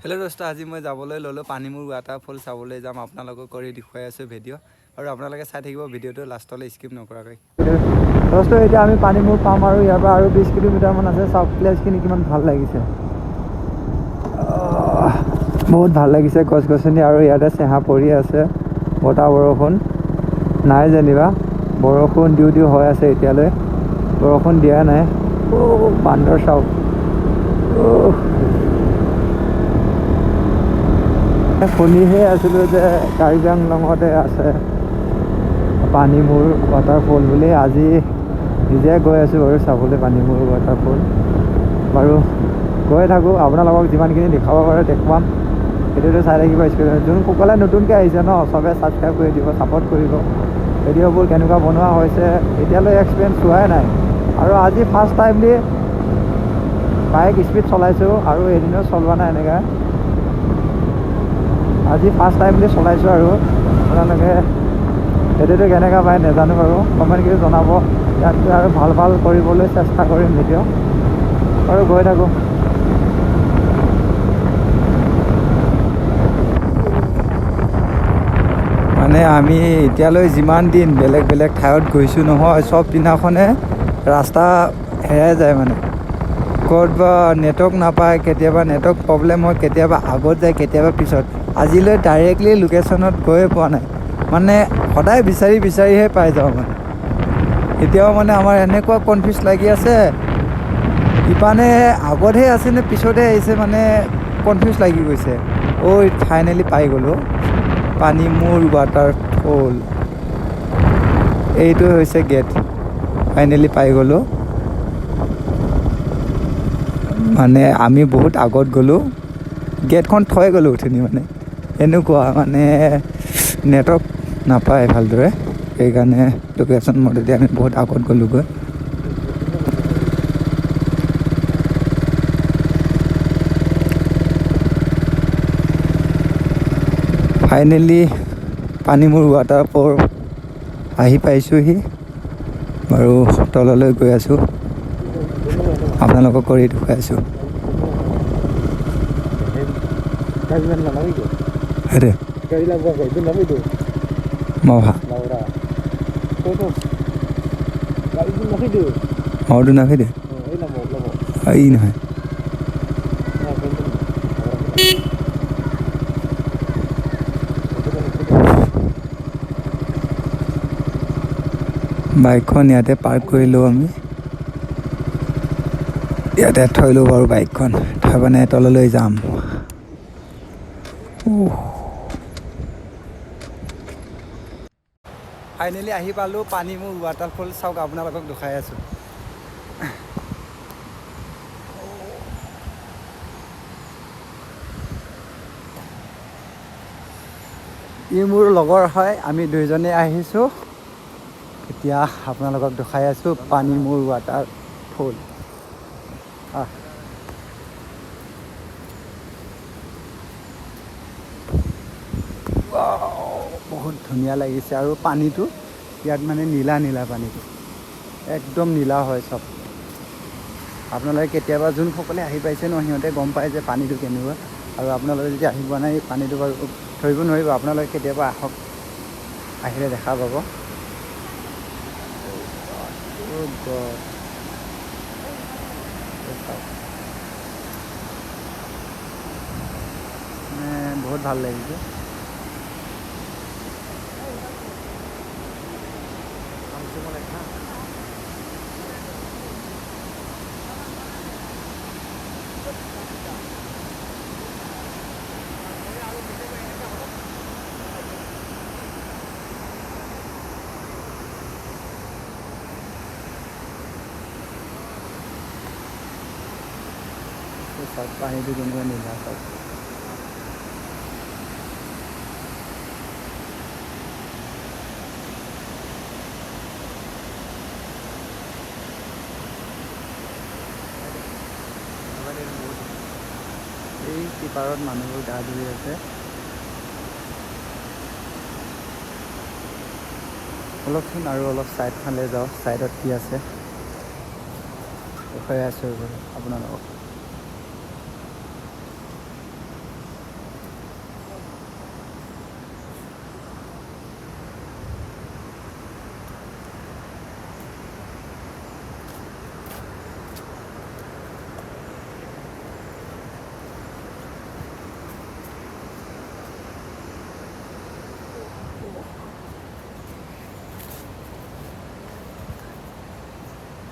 Hello' দোস্ত, আজি মই যাবলৈ ল'লোঁ পানীমূৰ ৱাটাৰফল চাবলৈ যাম। আপোনালোকক কৰি দেখুৱাই আছোঁ ভিডিঅ' আৰু আপোনালোকে চাই থাকিব ভিডিঅ'টো লাষ্টলৈ স্কিপ নকৰাকৈ। দোস্ত, এতিয়া আমি পানীমূৰ পাম আৰু ইয়াৰ পৰা আৰু 20 কিলোমিটাৰমান আছে। চাওক প্লেচখিনি কিমান ভাল লাগিছে। বহুত ভাল লাগিছে, গছ গছনি আৰু ইয়াতে চেঁহা পৰি আছে। বতাহ বৰষুণ নাই, যেনিবা বৰষুণ দিওঁ দিওঁ হৈ আছে, এতিয়ালৈ বৰষুণ দিয়া নাই। অ' বান্দৰ চাওক। অ' শুনিহে আছিলোঁ যে কাৰ্বি আংলঙতে আছে পানীমূৰ ৱাটাৰফল বুলি। আজি নিজে গৈ আছোঁ বাৰু চাবলৈ পানীমূৰ ৱাটাৰফল। বাৰু গৈ থাকোঁ, আপোনালোকক যিমানখিনি দেখুৱাব পাৰোঁ দেখুৱাম। ভিডিঅ'টো চাই থাকিব স্ক্ৰীণত। যোনসকলে নতুনকৈ আহিছে ন, চবে ছাবস্ক্ৰাইব কৰি দিব, ছাপৰ্ট কৰিব। ভিডিঅ'বোৰ কেনেকুৱা বনোৱা হৈছে, এতিয়ালৈ এক্সপিৰিয়েঞ্চ হোৱাই নাই আৰু আজি ফাৰ্ষ্ট টাইমলি বাইক স্পীড চলাইছোঁ আৰু এদিনো চলোৱা নাই এনেকৈ। আজি ফাৰ্ষ্ট টাইমলি চলাইছোঁ আৰু আপোনালোকে ভিডিঅ'টো কেনেকুৱা পায় নাজানো বাৰু, কমেণ্ট কৰি জনাব। ইয়াতকৈ আৰু ভাল ভাল কৰিবলৈ চেষ্টা কৰিম ভিডিঅ'। আৰু গৈ থাকোঁ। মানে আমি এতিয়ালৈ যিমান দিন বেলেগ বেলেগ ঠাইত গৈছোঁ নহয়, চব দিনাখনে ৰাস্তা হেৰাই যায়। মানে ক'ত বা নেটৱৰ্ক নাপায়, কেতিয়াবা নেটৱৰ্ক প্ৰব্লেম হয়, কেতিয়াবা আগত যায়, কেতিয়াবা পিছত। আজিলৈ ডাইৰেক্টলি লোকেশ্যনত গৈয়ে পোৱা নাই। মানে সদায় বিচাৰি বিচাৰিহে পাই যাওঁ। মানে এতিয়াও মানে আমাৰ এনেকুৱা কনফিউজ লাগি আছে, ইপানে আগতহে আছে নে পিছতহে আহিছে, মানে কনফিউজ লাগি গৈছে। ঐ, ফাইনেলি পাই গ'লোঁ পানীমূৰ ৱাটাৰফল। এইটো হৈছে গেট। ফাইনেলি পাই গ'লোঁ। মানে আমি বহুত আগত গ'লোঁ, গেটখন থৈ গ'লোঁ উঠনি। মানে এনেকুৱা মানে নেটৱৰ্ক নাপায় ভালদৰে, সেইকাৰণে লোকেশ্যন মতেদি আমি বহুত আগত গ'লোগৈ। ফাইনেলি পানীমূৰ ৱাটাৰফল আহি পাইছোঁহি। বাৰু, তললৈ গৈ আছোঁ, আপোনালোকক কৰি দেখুৱাই আছোঁ। সেইটোৱে মভা মৰটো নাফি দে। ই নহয়। বাইকখন ইয়াতে পাৰ্ক কৰিলোঁ আমি। ইয়াতে থৈ লওঁ বাৰু বাইকখন, থৈ মানে তললৈ যাম। ফাইনেলি আহি পালোঁ পানীমূৰ ৱাটাৰফল। চাওক, আপোনালোকক দেখাই আছোঁ। ই মোৰ লগৰ হয়, আমি দুইজনে আহিছোঁ। এতিয়া আপোনালোকক দেখাই আছোঁ পানীমূৰ ৱাটাৰফল। আহ বহুত ধুনীয়া লাগিছে। আৰু পানীটো ইয়াত মানে নীলা নীলা, পানীটো একদম নীলা হয় চব। আপোনালোকে কেতিয়াবা যোনসকলে আহি পাইছে ন, সিহঁতে গম পায় যে পানীটো কেনেকুৱা। আৰু আপোনালোকে যদি আহি পোৱা নাই, এই পানীটো বাৰু ধৰিব নোৱাৰিব। আপোনালোকে কেতিয়াবা আহক, আহিলে দেখা পাব। Oh God. এই চাওক। মানে বহুত ভাল লাগিছে। এই চাওক, পানীটো কেনেকুৱা নীলা চাওক। এই সিপাৰত মানুহবোৰ গা ধুই আছে। ব'লকচোন, আৰু অলপ ছাইড ফালে যাওঁ। ছাইডত কি আছে দেখুৱাই আছোঁ আপোনালোকক।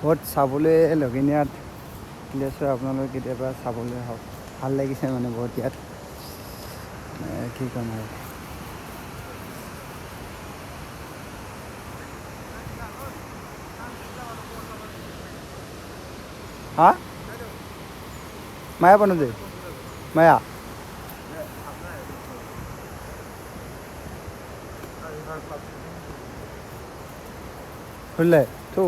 বহুত চাবলৈ লখিণীয়াত প্লেচ হয়, আপোনালোকে কেতিয়াবা চাবলৈ হওক, ভাল লাগিছে মানে বহুত ইয়াত। কি ক'ম আৰু। হা মায়া বনো দে মায়া। খুলিলে থু।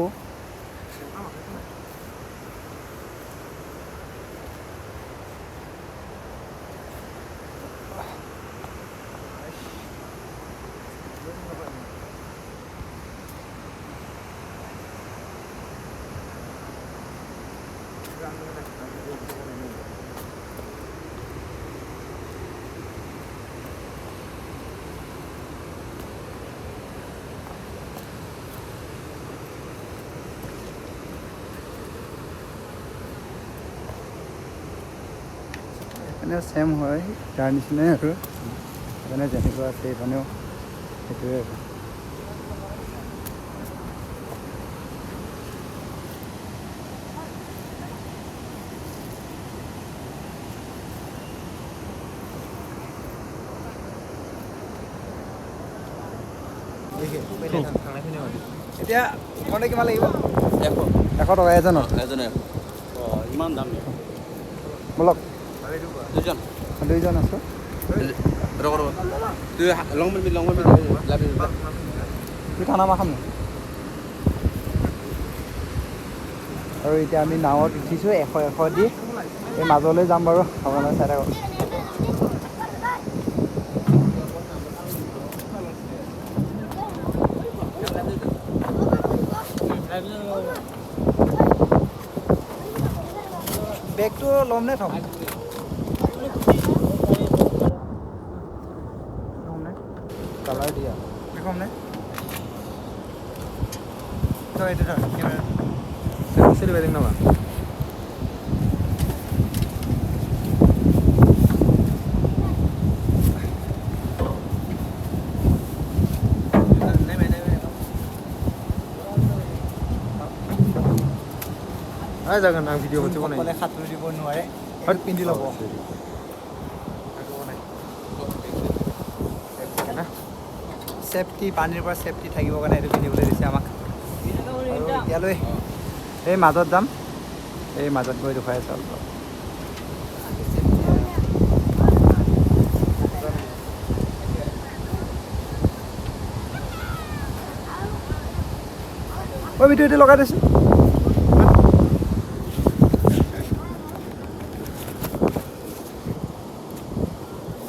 এইপিনেও ছেম হয় তাৰ নিচিনাই আৰু, সেইকাৰণে যেনেকুৱা আছে এইপিনেও সেইটোৱে আৰু। এতিয়া কওঁতে কিমান লাগিব? 100 টকা এজনৰ। ইমান দাম। ব'লক। দুজন। দুইজন আছোঁ। তুই ঠাণ্ডা মাহ খাম। আৰু এতিয়া আমি নাৱত উঠিছোঁ 100 100 দি এই মাজলৈ যাম বাৰু, আপোনালোকে চাই থাকক। বেগটো ল'ম নে থ'ম? কালাৰ দিয়া দেখুৱাম নে? তই এইটো ধৰ কেমেৰা। বেলেগ নামা। जागोन आं भिडिअ मोनसे बानायनि। যোনসকলে সাঁতুৰি দিব নোৱাৰে সেইটো পিন্ধি ল'ব। চেফটি, পানীৰ পৰা চেফটি থাকিবৰ কাৰণে এইটো পিন্ধিবলৈ দিছে আমাক। আৰু এতিয়ালৈ এই মাজত যাম, এই মাজত গৈ দেখুৱাই আছোঁ অলপ। ঐ ভিডিঅ' এইটো লগাই দিছোঁ।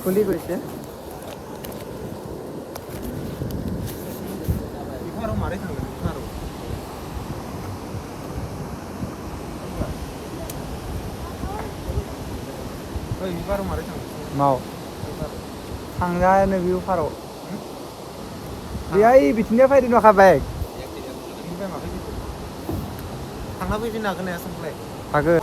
খুলি গৈছে। माव थांजानो बेयाव फाराव बेहाय बिथिंनिया फैदों नखा बाइक थांना फैफिननो हागोन ना हाया सोंलाय? हागोन।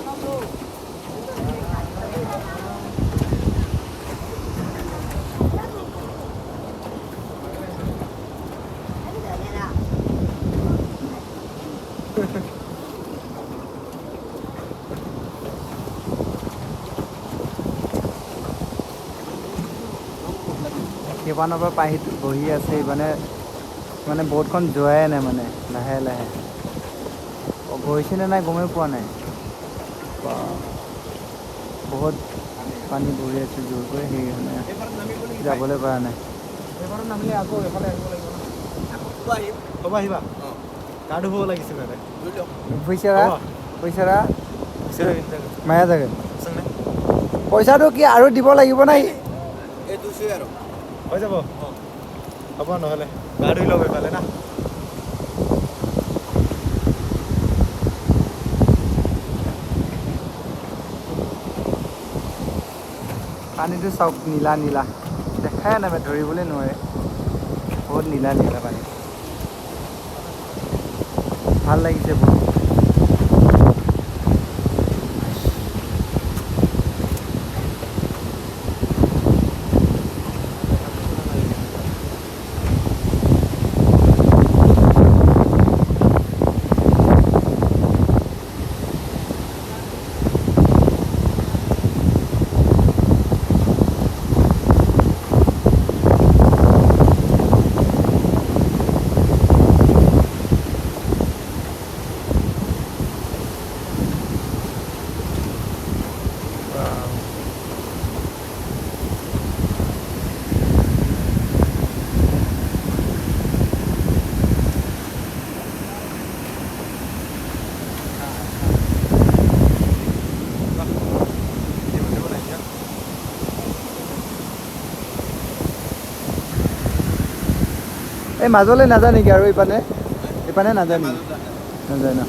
সেইপানৰ পৰা পাহিত বহি আছে, ইপানে মানে ব'টখন যোৱাই নাই, মানে লাহে লাহে গৈছে নে নাই গমেই পোৱা নাই। বহুত পানী বহি আছে জোৰকৈ, সেইকাৰণে যাবলৈ পৰা নাই। পইচা পইচা মায়া জাগে, পইচাটো কি আৰু দিব লাগিব নাই? হৈ যাব, হ'ব নহ'লে গা ধুই ল'ব এইফালে না। পানীটো চাওক, নীলা নীলা, দেখাই নাপায়, ধৰিবলৈ নোৱাৰে, বহুত নীলা নীলা পানী, ভাল লাগিছে বহুত। এই মাজলৈ নাযায় নেকি আৰু ইপানে ইপানে নাযায় নেকি? নাযায় ন?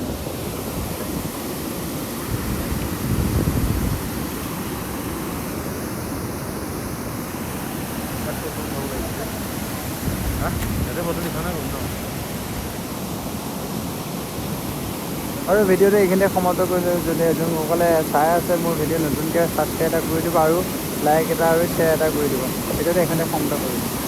ইয়াতে ফটো দিছা নাই গম নাপাওঁ। আৰু ভিডিঅ'টো এইখিনিতে সমাপ্ত কৰিলোঁ। যদি যোনসকলে চাই আছে মোৰ ভিডিঅ' নতুনকৈ, ছাবস্ক্ৰাইব এটা কৰি দিব আৰু লাইক এটা আৰু শ্বেয়াৰ এটা কৰি দিব। ভিডিঅ'টো এইখিনিতে সমাপ্ত কৰিলোঁ।